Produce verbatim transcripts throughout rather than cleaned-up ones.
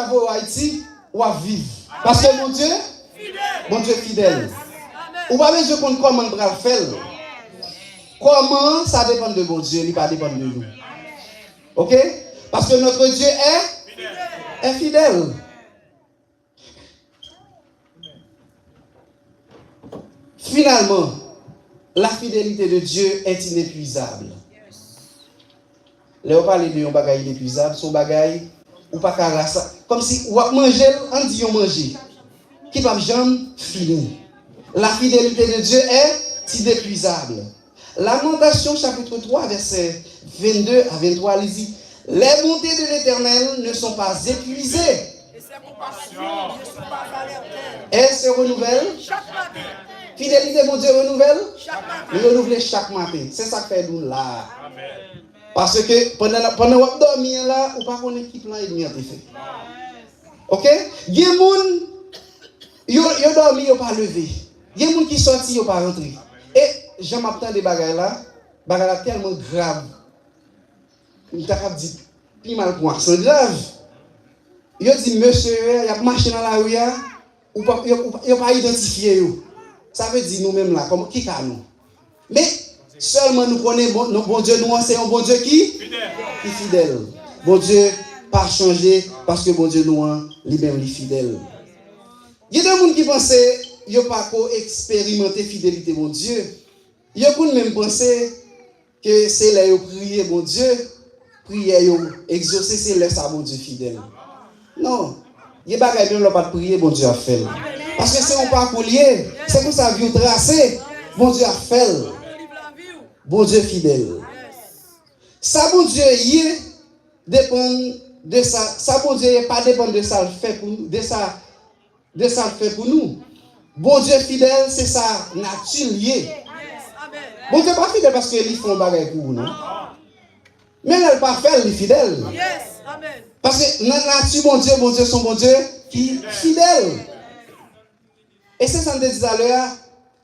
voye w Ayiti, w ap viv. Paske Bondye, Bondye fidèl. Ou pa bezwen konn kòman l pral fè l. Kòman an, sa depann de Bondye, li pa depann de nou. Oke? Paske notre Dieu est, est fidèle. Finalement, la fidélité de Dieu est inépuisable. Lè yo pale de yon bagay inepuizab, se yon bagay ou pa ka rasa. Kòmsi w ap manje l, ann di yon manje ki p ap janm fini. La fidélité de Dieu est inépuisable. Lamentations chapitre trois verset vingt-deux à vingt-trois, li di, les bontés de l'Éternel ne sont pas épuisées. Et ses compassions ne sont pas à leur terme. Elles se renouvellent. Chaque matin. Fidelite Bondye renouvèl. Chaque matin. Li renouvle chak maten. Se sa k fè nou la. Paske pandan, pandan w ap dòmi an la, ou pa konnen ki plan ènmi an te fè. Oke? Gen moun, yo, yo dòmi, yo pa leve. Gen moun ki sòti, yo pa rantre. E jan m ap tande bagay la, bagay la tèlman grav. M ta kab di, pi mal pou aksan grav. Yo di mesye yo, y ap mache nan lari a, ou pa, yo, ou pa, yo pa idantifye yo. Sa vle di nou menm la, kòman, ki ka nou? Men, sèlman nou konnen Bon-, nou, Bondye nou an, se yon Bondye ki, ki fidèl. Bondye pa chanje, paske Bondye nou an, li menm, li fidèl. Gen de moun ki panse yo pa ko eksperimante fidelite Bondye. Yo konn menm panse ke se lè yo priye Bondye, priyè yo egzose, se lè sa Bondye fidèl. Non. Gen bagay menm lè w pa t priye, Bondye ap fè l. Paske se yon pakou l ye. Se konsa vi w trase. Bondye ap fè l. Bondye fidèl. Sa Bondye ye depann de sa, sa Bondye ye pa depann de sa l fè pou nou, de sa de sa l fè pou nou. Bondye fidèl, se sa nati l ye. Bondye pa fidèl paske li fè yon bagay pou ou, non. Men lè l pa fè l, li fidèl. Paske nan nati Bondye, Bondye se yon Bondye ki fidèl. E se sa m te di talè a,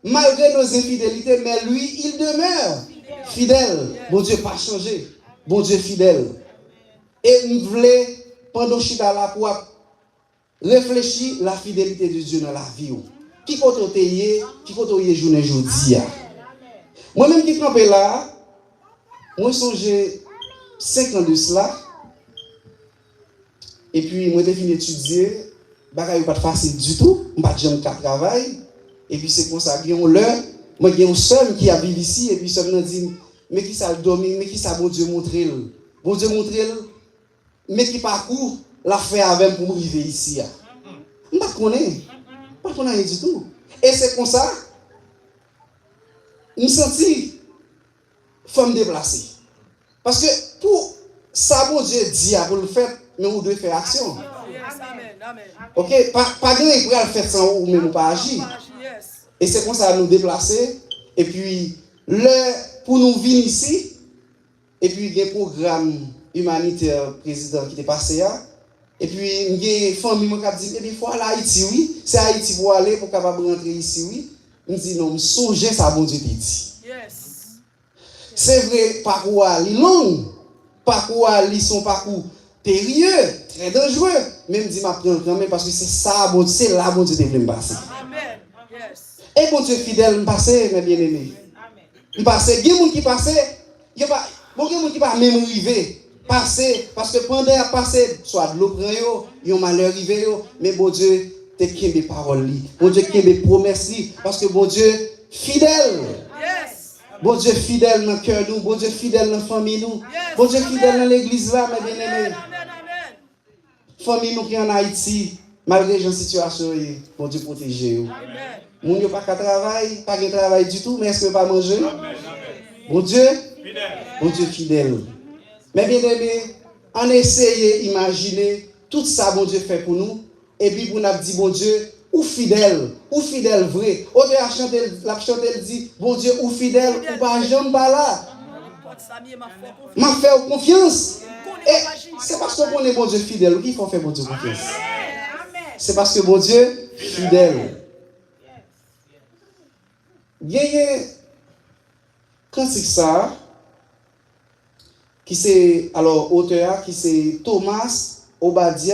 malgre nos infidélités, mais lui, il demeure fidèle. Bondye pa chanje. Bondye fidèl. E m vle, pandan w chita la, pou w ap reflechi la fidélité de Dieu nan lavi w. Ki kote w te ye, ki kote w ye jounen jodi a? Mwen menm ki kanpe la a, mwen sonje senk an de sila, epi mwen te fin etidye, bagay yo pa t fasil ditou, m pa t janm ka travay, epi se konsa, gen yon lè, mwen gen yon sè m ki ap viv isi, epi sè m nan di m, men kisa l dòmi, men kisa Bondye montre l. Bondye montre l, men ki pakou l ap fè avè m pou m rive isi a. M pa t konnen. M pa t konn anyen ditou. E se konsa, m santi fò m deplase. Paske pou sa Bondye di a pou l fèt, men ou dwe fè aksyon. Oke? Pa, pa gen anyen ki pral fèt san ou menm ou pa aji. E se konsa nou deplase. Epi lè pou nou vin isi, epi gen pwogram imanitè prezidan ki te pase a. Epi m gen fanmi mwen k ap di m, "Ebyen, fò w al Ayiti, wi. Se Ayiti pou w ale, pou w kapab rantre isi, wi." M di, "Non, m sonje sa Bondye te di." Se vre, pakou a, li long. Pakou a, li se yon pakou perye, trè danjere. Men m di, "M ap pran l kanmenm, paske se sa Bondye, se la Bondye te vle m pase." E Bondye fidèl, m pase, mè byeneme. M pase, gen moun ki pase, yo pa, bon, gen moun ki pa menm rive pase, paske pandan y ap pase, swa dlo pran yo, yon malè rive yo, men Bondye te kenbe pawòl li. Bondye kenbe pwomès li, paske Bondye fidèl. Bondye fidèl nan kè nou, Bondye fidèl nan fanmi nou, Bondye fidèl nan legliz la, mè byeneme. Fanmi nou ki ann Ayiti, malgre jan sitiyasyon yo ye, Bondye pwoteje yo. Moun yo pa ka travay, pa gen travay ditou, men èske yo pa manje? Bondye, Bondye fidèl. Mè byeneme, ann eseye imajine tout sa Bondye fè pou nou, epi pou n ap di Bondye, ou fidèl, ou fidèl vre. Otè a chante, l ap chante, l di, Bondye, ou fidèl, ou pa janm pa la. M ap fè w konfyans. E se paske w konnen Bondye fidèl wi ki fè w fè Bondye konfyans. Se paske Bondye fidèl. Genyen kantik sa a, ki se, alò, otè a, ki se Thomas Obadiah.